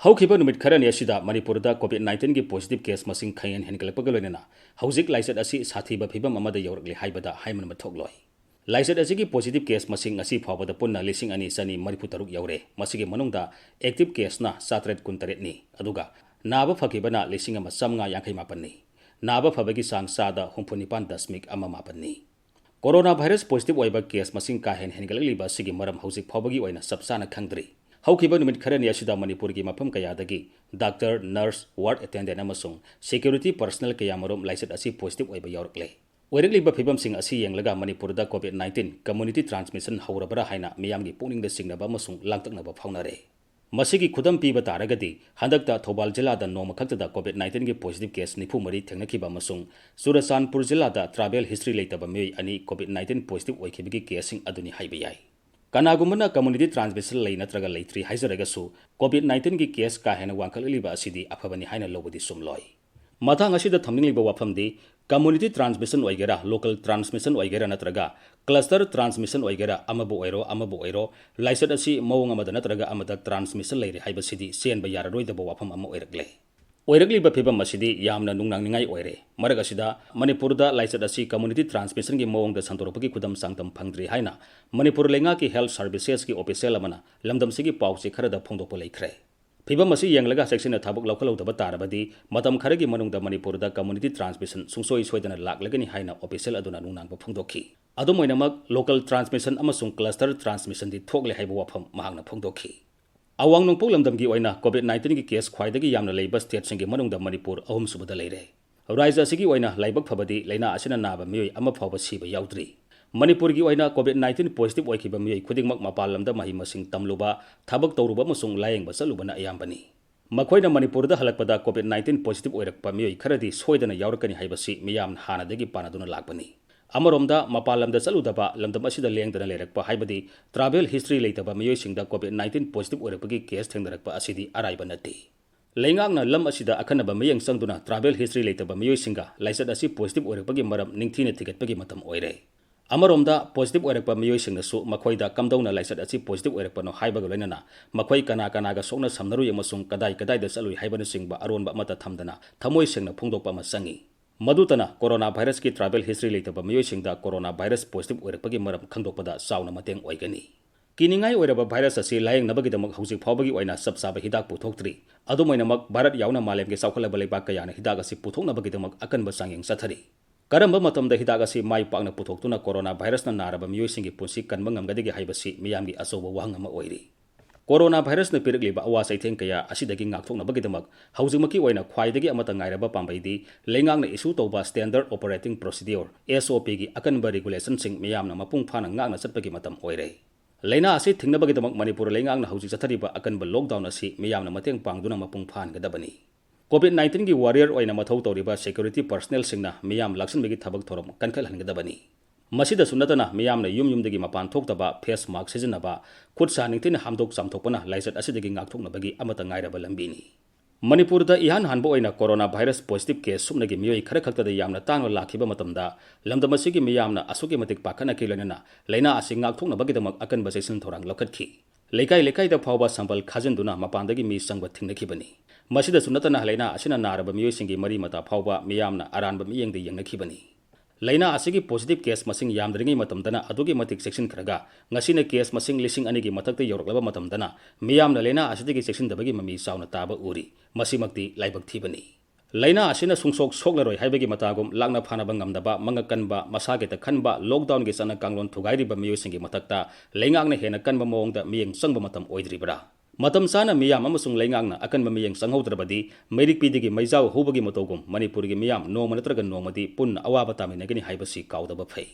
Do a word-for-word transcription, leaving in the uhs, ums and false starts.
ꯍꯧꯈꯤꯕ ꯅꯨꯃꯤꯠ ꯈꯔꯅꯤ ꯑꯁꯤꯗ ꯃꯅꯤꯄꯨꯔꯗ COVID nineteenꯒꯤ positive case ꯃꯁꯤꯡ ꯈꯪꯍꯦꯟ ꯍꯦꯟꯒꯠꯂꯛꯄꯒ ꯂꯣꯏꯅꯅ ꯍꯧꯖꯤꯛ ꯂꯥꯏꯆꯠ ꯑꯁꯤ ꯁꯥꯊꯤꯕ ꯐꯤꯕꯝ ꯑꯃꯗ ꯌꯧꯔꯛꯂꯦ ꯍꯥꯏꯕꯗ ꯍꯥꯏꯃꯟꯕ ꯊꯣꯛꯂꯣꯏ꯫ ꯂꯥꯏꯆꯠ ꯑꯁꯤꯒꯤ positive case ꯃꯁꯤꯡ ꯉꯁꯤ ꯐꯥꯎꯕꯗ ꯄꯨꯟꯅ ꯂꯤꯁꯤꯡ ꯑꯅꯤ ꯆꯅꯤ ꯃꯔꯤꯐꯨ ꯇꯔꯨꯛ ꯌꯧꯔꯦ꯫ ꯃꯁꯤꯒꯤ ꯃꯅꯨꯡꯗ active caseꯅ ꯆꯥꯇ꯭ꯔꯦꯠ ꯀꯨꯟꯇꯔꯦꯠꯅꯤ, ꯑꯗꯨꯒ ꯅꯥꯕ ꯐꯈꯤꯕꯅ ꯂꯤꯁꯤꯡ ꯑꯃ ꯆꯥꯝꯃꯉꯥ ꯌꯥꯡꯈꯩ ꯃꯥꯄꯟꯅꯤ꯫ ꯅꯥꯕ ꯐꯕꯒꯤ ꯆꯥꯡ ꯆꯥꯗ ꯍꯨꯝꯐꯨ ꯅꯤꯄꯥꯟ ꯗꯁꯃꯤꯛ ꯑꯃ ꯃꯥꯄꯟꯅꯤ꯫ Corona virus positive ꯑꯣꯏꯕ case ꯃꯁꯤꯡ ꯀꯥ ꯍꯦꯟꯅ ꯍꯦꯟꯒꯠꯂꯛꯂꯤꯕ ꯑꯁꯤꯒꯤ ꯃꯔꯝ ꯍꯧꯖꯤꯛ ꯐꯥꯎꯕꯒꯤ ꯑꯣꯏꯅ ꯆꯞ ꯆꯥꯅ ꯈꯪꯗ꯭ꯔꯤ꯫ ꯍꯧꯈꯤꯕ ꯅꯨꯃꯤꯠ ꯈꯔꯅꯤ ꯑꯁꯤꯗ ꯃꯅꯤꯄꯨꯔꯒꯤ ꯃꯐꯝ ꯀꯌꯥꯗꯒꯤ doctor, nurse, ward attendant ꯑꯃꯁꯨꯡ security personnel ꯀꯌꯥꯃꯔꯨꯝ ꯂꯥꯏꯆꯠ ꯑꯁꯤ positive ꯑꯣꯏꯕ ꯌꯥꯎꯔꯛꯂꯦ꯫ ꯑꯣꯏꯔꯛꯂꯤꯕ ꯐꯤꯕꯝꯁꯤꯡ ꯑꯁꯤ ꯌꯦꯡꯂꯒ ꯃꯅꯤꯄꯨꯔꯗ COVID nineteen community transmission ꯍꯧꯔꯕ꯭ꯔꯥ ꯍꯥꯏꯅ ꯃꯤꯌꯥꯝꯒꯤ ꯄꯨꯛꯅꯤꯡꯗ ꯆꯤꯡꯅꯕ ꯑꯃꯁꯨꯡ ꯂꯥꯡꯇꯛꯅꯕ ꯐꯥꯎꯅꯔꯦ꯫ ꯃꯁꯤꯒꯤ ꯈꯨꯗꯝ ꯄꯤꯕ ꯇꯥꯔꯒꯗꯤ, ꯍꯟꯗꯛꯇ ꯊꯧꯕꯥꯜ ꯖꯤꯂꯥꯗ ꯅꯣꯡꯃ ꯈꯛꯇꯗ COVID nineteenꯒꯤ positive case ꯅꯤꯐꯨ ꯃꯔꯤ ꯊꯦꯡꯅꯈꯤꯕ ꯑꯃꯁꯨꯡ ꯆꯨꯔꯆꯥꯟꯄꯨꯔ ꯖꯤꯂꯥꯗ travel history ꯂꯩꯇꯕ ꯃꯤꯑꯣꯏ ꯑꯅꯤ COVID nineteen positive ꯑꯣꯏꯈꯤꯕꯒꯤ caseꯁꯤꯡ ꯑꯗꯨꯅꯤ ꯍꯥꯏꯕ ꯌꯥꯏ꯫ ꯀꯅꯥꯒꯨꯝꯕꯅ community transmission ꯂꯩ ꯅꯠꯇ꯭ꯔꯒ ꯂꯩꯇ꯭ꯔꯤ ꯍꯥꯏꯖꯔꯒꯁꯨ, COVID nineteenꯒꯤ case ꯀꯥ ꯍꯦꯟꯅ ꯋꯥꯡꯈꯠꯂꯛꯂꯤꯕ ꯑꯁꯤꯗꯤ ꯑꯐꯕꯅꯤ ꯍꯥꯏꯅ ꯂꯧꯕꯗꯤ ꯆꯨꯝꯂꯣꯏ꯫ ꯃꯇꯥꯡ ꯑꯁꯤꯗ ꯊꯝꯅꯤꯡꯂꯤꯕ ꯋꯥꯐꯝꯗꯤ, community transmission ꯑꯣꯏꯒꯦꯔꯥ, local transmission ꯑꯣꯏꯒꯦꯔꯥ ꯅꯠꯇ꯭ꯔꯒ cluster transmission ꯑꯣꯏꯒꯦꯔꯥ, ꯑꯃꯕꯨ ꯑꯣꯏꯔꯣ, ꯑꯃꯕꯨ ꯑꯣꯏꯔꯣ, ꯂꯥꯏꯆꯠ ꯑꯁꯤ ꯃꯑꯣꯡ ꯑꯃꯗ ꯅꯠꯇ꯭ꯔꯒ ꯑꯃꯗ transmission ꯂꯩꯔꯦ ꯍꯥꯏꯕꯁꯤꯗꯤ ꯆꯦꯟꯕ ꯌꯥꯔꯔꯣꯏꯗꯕ ꯋꯥꯐꯝ ꯑꯃ ꯑꯣꯏꯔꯛꯂꯦ꯫ ꯑꯣꯏꯔꯛꯂꯤꯕ ꯐꯤꯕꯝ ꯑꯁꯤꯗꯤ ꯌꯥꯝꯅ ꯅꯨꯡꯅꯥꯡꯅꯤꯡꯉꯥꯏ ꯑꯣꯏꯔꯦ꯫ ꯃꯔꯛ ꯑꯁꯤꯗ, ꯃꯅꯤꯄꯨꯔꯗ ꯂꯥꯏꯆꯠ ꯑꯁꯤ community transmissionꯒꯤ ꯃꯑꯣꯡꯗ ꯁꯟꯗꯣꯔꯛꯄꯒꯤ ꯈꯨꯗꯝ ꯆꯥꯡꯗꯝ ꯐꯪꯗ꯭ꯔꯤ ꯍꯥꯏꯅ ꯃꯅꯤꯄꯨꯔ ꯂꯩꯉꯥꯛꯀꯤ health servicesꯀꯤ official ꯑꯃꯅ ꯂꯝꯗꯝꯁꯤꯒꯤ ꯄꯥꯎꯆꯦ ꯈꯔꯗ ꯐꯣꯡꯗꯣꯛꯄ ꯂꯩꯈ꯭ꯔꯦ꯫ ꯐꯤꯕꯝ ꯑꯁꯤ ꯌꯦꯡꯂꯒ ꯆꯦꯛꯁꯤꯟꯅ ꯊꯕꯛ ꯂꯧꯈꯠꯍꯧꯗꯕ ꯇꯥꯔꯕꯗꯤ, ꯃꯇꯝ ꯈꯔꯒꯤ ꯃꯅꯨꯡꯗ ꯃꯅꯤꯄꯨꯔꯗ community transmission ꯁꯨꯡꯁꯣꯏ ꯁꯣꯏꯗꯅ ꯂꯥꯛꯂꯒꯅꯤ ꯍꯥꯏꯅ official ꯑꯗꯨꯅ ꯅꯨꯡꯅꯥꯡꯕ ꯐꯣꯡꯗꯣꯛꯈꯤ꯫ ꯑꯗꯨꯝ ꯑꯣꯏꯅꯃꯛ, local transmission ꯑꯃꯁꯨꯡ cluster transmissionꯗꯤ ꯊꯣꯛꯂꯦ ꯍꯥꯏꯕ ꯋꯥꯐꯝ ꯃꯍꯥꯛꯅ ꯐꯣꯡꯗꯣꯛꯈꯤ꯫ ꯑꯋꯥꯡ ꯅꯣꯡꯄꯣꯛ ꯂꯝꯗꯝꯒꯤ ꯑꯣꯏꯅ COVID nineteenꯒꯤ case ꯈ꯭ꯋꯥꯏꯗꯒꯤ ꯌꯥꯝꯅ ꯂꯩꯕ stateꯁꯤꯡꯒꯤ ꯃꯅꯨꯡꯗ ꯃꯅꯤꯄꯨꯔ ꯑꯍꯨꯝꯁꯨꯕꯗ ꯂꯩꯔꯦ꯫ ꯔꯥꯖ꯭ꯌ ꯑꯁꯤꯒꯤ ꯑꯣꯏꯅ ꯂꯥꯏꯕꯛ ꯐꯕꯗꯤ ꯂꯥꯏꯅꯥ ꯑꯁꯤꯅ ꯅꯥꯕ ꯃꯤꯑꯣꯏ ꯑꯃ ꯐꯥꯎꯕ ꯁꯤꯕ ꯌꯥꯎꯗ꯭ꯔꯤ꯫ ꯃꯅꯤꯄꯨꯔꯒꯤ ꯑꯣꯏꯅ COVID nineteen positive ꯑꯣꯏꯈꯤꯕ ꯃꯤꯑꯣꯏ ꯈꯨꯗꯤꯡꯃꯛ ꯃꯄꯥꯟ ꯂꯝꯗ ꯃꯍꯩ ꯃꯁꯤꯡ ꯇꯝꯂꯨꯕ, ꯊꯕꯛ ꯇꯧꯔꯨꯕ ꯑꯃꯁꯨꯡ ꯂꯥꯌꯦꯡꯕ ꯆꯠꯂꯨꯕꯅ ꯑꯌꯥꯝꯕꯅꯤ꯫ ꯃꯈꯣꯏꯅ ꯃꯅꯤꯄꯨꯔꯗ ꯍꯜꯂꯛꯄꯗ COVID nineteen positive ꯑꯣꯏꯔꯛꯄ ꯃꯤꯑꯣꯏ ꯈꯔꯗꯤ ꯁꯣꯏꯗꯅ ꯌꯥꯎꯔꯛꯀꯅꯤ ꯍꯥꯏꯕꯁꯤ ꯃꯤꯌꯥꯝꯅ ꯍꯥꯟꯅꯗꯒꯤ ꯄꯥꯅꯗꯨꯅ ꯂꯥꯛꯄꯅꯤ꯫ ꯑꯃꯔꯣꯝꯗ, ꯃꯄꯥꯟ ꯂꯝꯗ ꯆꯠꯂꯨꯗꯕ, ꯂꯝꯗꯝ ꯑꯁꯤꯗ ꯂꯦꯡꯗꯅ ꯂꯩꯔꯛꯄ, ꯍꯥꯏꯕꯗꯤ travel history ꯂꯩꯇꯕ ꯃꯤꯑꯣꯏꯁꯤꯡꯗ COVID nineteen positive ꯑꯣꯏꯔꯛꯄꯒꯤ case ꯊꯦꯡꯅꯔꯛꯄ ꯑꯁꯤꯗꯤ ꯑꯔꯥꯏꯕ ꯅꯠꯇꯦ꯫ ꯂꯩꯉꯥꯛꯅ ꯂꯝ ꯑꯁꯤꯗ ꯑꯈꯟꯅꯕ ꯃꯤꯠꯌꯦꯡ ꯆꯪꯗꯨꯅ travel history ꯂꯩꯇꯕ ꯃꯤꯑꯣꯏꯁꯤꯡꯒ ꯂꯥꯏꯆꯠ ꯑꯁꯤ positive ꯑꯣꯏꯔꯛꯄꯒꯤ ꯃꯔꯝ ꯅꯤꯡꯊꯤꯅ ꯊꯤꯒꯠꯄꯒꯤ ꯃꯇꯝ ꯑꯣꯏꯔꯦ꯫ ꯑꯃꯔꯣꯝꯗ, positive ꯑꯣꯏꯔꯛꯄ ꯃꯤꯑꯣꯏꯁꯤꯡꯅꯁꯨ ꯃꯈꯣꯏꯗ ꯀꯝꯗꯧꯅ ꯂꯥꯏꯆꯠ ꯑꯁꯤ positive ꯑꯣꯏꯔꯛꯄꯅꯣ ꯍꯥꯏꯕꯒ ꯂꯣꯏꯅꯅ ꯃꯈꯣꯏ ꯀꯅꯥ ꯀꯅꯥꯒ ꯁꯣꯛꯅ ꯁꯝꯅꯔꯨꯏ ꯑꯃꯁꯨꯡ ꯀꯗꯥꯏ ꯀꯗꯥꯏꯗ ꯆꯠꯂꯨꯏ ꯍꯥꯏꯕꯅꯆꯤꯡꯕ ꯑꯔꯣꯟꯕ ꯑꯃꯠꯇ ꯊꯝꯗꯅ ꯊꯃꯣꯏ ꯁꯦꯡꯅ ꯐꯣꯡꯗꯣꯛꯄ ꯑꯃ ꯆꯪꯏ꯫ ꯃꯗꯨꯇꯅ corona virusꯀꯤ travel history ꯂꯩꯇꯕ ꯃꯤꯑꯣꯏꯁꯤꯡꯗ corona virus positive ꯑꯣꯏꯔꯛꯄꯒꯤ ꯃꯔꯝ ꯈꯪꯗꯣꯛꯄꯗ ꯆꯥꯎꯅ ꯃꯇꯦꯡ ꯑꯣꯏꯒꯅꯤ꯫ ꯀꯤꯅꯤꯡꯉꯥꯏ ꯑꯣꯏꯔꯕ virus ꯑꯁꯤ ꯂꯥꯌꯦꯡꯅꯕꯒꯤꯗꯃꯛ ꯍꯧꯖꯤꯛ ꯐꯥꯎꯕꯒꯤ ꯑꯣꯏꯅ ꯆꯞ ꯆꯥꯕ ꯍꯤꯗꯥꯛ ꯄꯨꯊꯣꯛꯇ꯭ꯔꯤ꯫ ꯑꯗꯨꯝ ꯑꯣꯏꯅꯃꯛ, ꯚꯥꯔꯠ ꯌꯥꯎꯅ ꯃꯥꯂꯦꯝꯒꯤ ꯆꯥꯎꯈꯠꯂꯕ ꯂꯩꯕꯥꯛ ꯀꯌꯥꯅ ꯍꯤꯗꯥꯛ ꯑꯁꯤ ꯄꯨꯊꯣꯛꯅꯕꯒꯤꯗꯃꯛ ꯑꯀꯟꯕ ꯆꯥꯡꯌꯦꯡ ꯆꯠꯊꯔꯤ꯫ ꯀꯔꯝꯕ ꯃꯇꯝꯗ ꯍꯤꯗꯥꯛ ꯑꯁꯤ ꯃꯥꯏ ꯄꯥꯛꯅ ꯄꯨꯊꯣꯛꯇꯨꯅ corona virusꯅ ꯅꯥꯔꯕ ꯃꯤꯑꯣꯏꯁꯤꯡꯒꯤ ꯄꯨꯟꯁꯤ ꯀꯟꯕ ꯉꯝꯒꯗꯒꯦ ꯍꯥꯏꯕꯁꯤ ꯃꯤꯌꯥꯝꯒꯤ ꯑꯆꯧꯕ ꯋꯥꯍꯪ ꯑꯃ ꯑꯣꯏꯔꯤ꯫ Corona virusꯅ ꯄꯤꯔꯛꯂꯤꯕ ꯑꯋꯥ ꯆꯩꯊꯦꯡ ꯀꯌꯥ ꯑꯁꯤꯗꯒꯤ ꯉꯥꯛꯊꯣꯛꯅꯕꯒꯤꯗꯃꯛ ꯍꯧꯖꯤꯛꯃꯛꯀꯤ ꯑꯣꯏꯅ ꯈ꯭ꯋꯥꯏꯗꯒꯤ ꯑꯃꯠꯇ ꯉꯥꯏꯔꯕ ꯄꯥꯝꯕꯩꯗꯤ ꯂꯩꯉꯥꯛꯅ issue ꯇꯧꯕ Standard Operating Procedure, SOPꯒꯤ ꯑꯀꯟꯕ regulationꯁꯤꯡ ꯃꯤꯌꯥꯝꯅ ꯃꯄꯨꯡ ꯐꯥꯅ ꯉꯥꯛꯅ ꯆꯠꯄꯒꯤ ꯃꯇꯝ ꯑꯣꯏꯔꯦ꯫ ꯂꯥꯏꯅꯥ ꯑꯁꯤ ꯊꯤꯡꯅꯕꯒꯤꯗꯃꯛ ꯃꯅꯤꯄꯨꯔ ꯂꯩꯉꯥꯛꯅ ꯍꯧꯖꯤꯛ ꯆꯠꯊꯔꯤꯕ ꯑꯀꯟꯕ lockdown ꯑꯁꯤ ꯃꯤꯌꯥꯝꯅ ꯃꯇꯦꯡ ꯄꯥꯡꯗꯨꯅ ꯃꯄꯨꯡ ꯐꯥꯍꯟꯒꯗꯕꯅꯤ꯫ COVID nineteenꯒꯤ warrior ꯑꯣꯏꯅ ꯃꯊꯧ ꯇꯧꯔꯤꯕ security personnelꯁꯤꯡꯅ ꯃꯤꯌꯥꯝ ꯂꯥꯛꯁꯤꯟꯕꯒꯤ ꯊꯕꯛ ꯊꯧꯔꯝ ꯀꯟꯈꯠꯍꯟꯒꯗꯕꯅꯤ꯫ ꯃꯁꯤꯗꯁꯨ ꯅꯠꯇꯅ, ꯃꯤꯌꯥꯝꯅ ꯌꯨꯝ ꯌꯨꯝꯗꯒꯤ ꯃꯄꯥꯟ ꯊꯣꯛꯇꯕ, face mask ꯁꯤꯖꯤꯟꯅꯕ, ꯈꯨꯠ ꯁꯥ ꯅꯤꯡꯊꯤꯅ ꯍꯥꯝꯗꯣꯛ ꯆꯥꯝꯊꯣꯛꯄꯅ ꯂꯥꯏꯆꯠ ꯑꯁꯤꯗꯒꯤ ꯉꯥꯛꯊꯣꯛꯅꯕꯒꯤ ꯑꯃꯠꯇ ꯉꯥꯏꯔꯕ ꯂꯝꯕꯤꯅꯤ꯫ ꯃꯅꯤꯄꯨꯔꯗ ꯏꯍꯥꯟ ꯍꯥꯟꯕ ꯑꯣꯏꯅ corona virus positive case ꯁꯨꯞꯅꯒꯤ ꯃꯤꯑꯣꯏ ꯈꯔ ꯈꯛꯇꯗ ꯌꯥꯝꯅ ꯇꯥꯡꯅ ꯂꯥꯛꯈꯤꯕ ꯃꯇꯝꯗ, ꯂꯝꯗꯝ ꯑꯁꯤꯒꯤ ꯃꯤꯌꯥꯝꯅ ꯑꯁꯨꯛꯀꯤ ꯃꯇꯤꯛ ꯄꯥꯈꯠꯅꯈꯤ, ꯂꯣꯏꯅꯅ ꯂꯥꯏꯅꯥ ꯑꯁꯤ ꯉꯥꯛꯊꯣꯛꯅꯕꯒꯤꯗꯃꯛ ꯑꯀꯟꯕ ꯆꯦꯛꯁꯤꯟ ꯊꯧꯔꯥꯡ ꯂꯧꯈꯠꯈꯤ꯫ ꯂꯩꯀꯥꯏ ꯂꯩꯀꯥꯏꯗ ꯐꯥꯎꯕ ꯁꯝꯕꯜ ꯈꯥꯖꯤꯟꯗꯨꯅ ꯃꯄꯥꯟꯗꯒꯤ ꯃꯤ ꯆꯪꯕ ꯊꯤꯡꯅꯈꯤꯕꯅꯤ꯫ ꯃꯁꯤꯗꯁꯨ ꯅꯠꯇꯅ, ꯂꯥꯏꯅꯥ ꯑꯁꯤꯅ ꯅꯥꯔꯕ ꯃꯤꯑꯣꯏꯁꯤꯡꯒꯤ ꯃꯔꯤ ꯃꯇꯥ ꯐꯥꯎꯕ ꯃꯤꯌꯥꯝꯅ ꯑꯔꯥꯟꯕ ꯃꯤꯠꯌꯦꯡꯗ ꯌꯦꯡꯅꯈꯤꯕꯅꯤ꯫ ꯂꯥꯏꯅꯥ ꯑꯁꯤꯒꯤ positive case ꯃꯁꯤꯡ ꯌꯥꯝꯗ꯭ꯔꯤꯉꯩ ꯃꯇꯝꯗꯅ ꯑꯗꯨꯛꯀꯤ ꯃꯇꯤꯛ ꯆꯦꯛꯁꯤꯟꯈ꯭ꯔꯒ, ꯉꯁꯤꯅ case ꯃꯁꯤꯡ ꯂꯤꯁꯤꯡ ꯑꯅꯤꯒꯤ ꯃꯊꯛꯇ ꯌꯧꯔꯛꯂꯕ ꯃꯇꯝꯗꯅ ꯃꯤꯌꯥꯝꯅ ꯂꯥꯏꯅꯥ ꯑꯁꯤꯗꯒꯤ ꯆꯦꯛꯁꯤꯟꯗꯕꯒꯤ ꯃꯃꯤ ꯆꯥꯎꯅ ꯇꯥꯕ ꯎꯔꯤ꯫ ꯃꯁꯤꯃꯛꯇꯤ ꯂꯥꯏꯕꯛ ꯊꯤꯕꯅꯤ꯫ ꯂꯥꯏꯅꯥ ꯑꯁꯤꯅ ꯁꯨꯡꯁꯣꯛ ꯁꯣꯛꯂꯔꯣꯏ ꯍꯥꯏꯕꯒꯤ ꯃꯇꯥꯒꯨꯝ ꯂꯥꯛꯅ ꯐꯥꯅꯕ ꯉꯝꯗꯕ, ꯃꯉꯛ ꯀꯟꯕ, ꯃꯁꯥꯒꯤꯇ ꯈꯟꯕ, lockdownꯒꯤ ꯆꯠꯅ ꯀꯥꯡꯂꯣꯟ ꯊꯨꯒꯥꯏꯔꯤꯕ ꯃꯤꯑꯣꯏꯁꯤꯡꯒꯤ ꯃꯊꯛꯇ ꯂꯩꯉꯥꯛꯅ ꯍꯦꯟꯅ ꯀꯟꯕ ꯃꯑꯣꯡꯗ ꯃꯤꯠꯌꯦꯡ ꯆꯪꯕ ꯃꯇꯝ ꯑꯣꯏꯗ꯭ꯔꯤꯕ꯭ꯔꯥ? ꯃꯇꯝ ꯆꯥꯅ ꯃꯤꯌꯥꯝ ꯑꯃꯁꯨꯡ ꯂꯩꯉꯥꯛꯅ ꯑꯀꯟꯕ ꯃꯤꯠꯌꯦꯡ ꯆꯪꯍꯧꯗ꯭ꯔꯕꯗꯤ, ꯃꯩꯔꯤꯛꯄꯤꯗꯒꯤ ꯃꯩꯖꯥꯎ ꯍꯧꯕꯒꯤ ꯃꯇꯧꯒꯨꯝ ꯃꯅꯤꯄꯨꯔꯒꯤ ꯃꯤꯌꯥꯝ ꯅꯣꯡꯃ ꯅꯠꯇ꯭ꯔꯒ ꯅꯣꯡꯃꯗꯤ ꯄꯨꯟꯅ ꯑꯋꯥꯕ ꯇꯥꯃꯤꯟꯅꯒꯅꯤ ꯍꯥꯏꯕꯁꯤ ꯀꯥꯎꯗꯕ ꯐꯩ꯫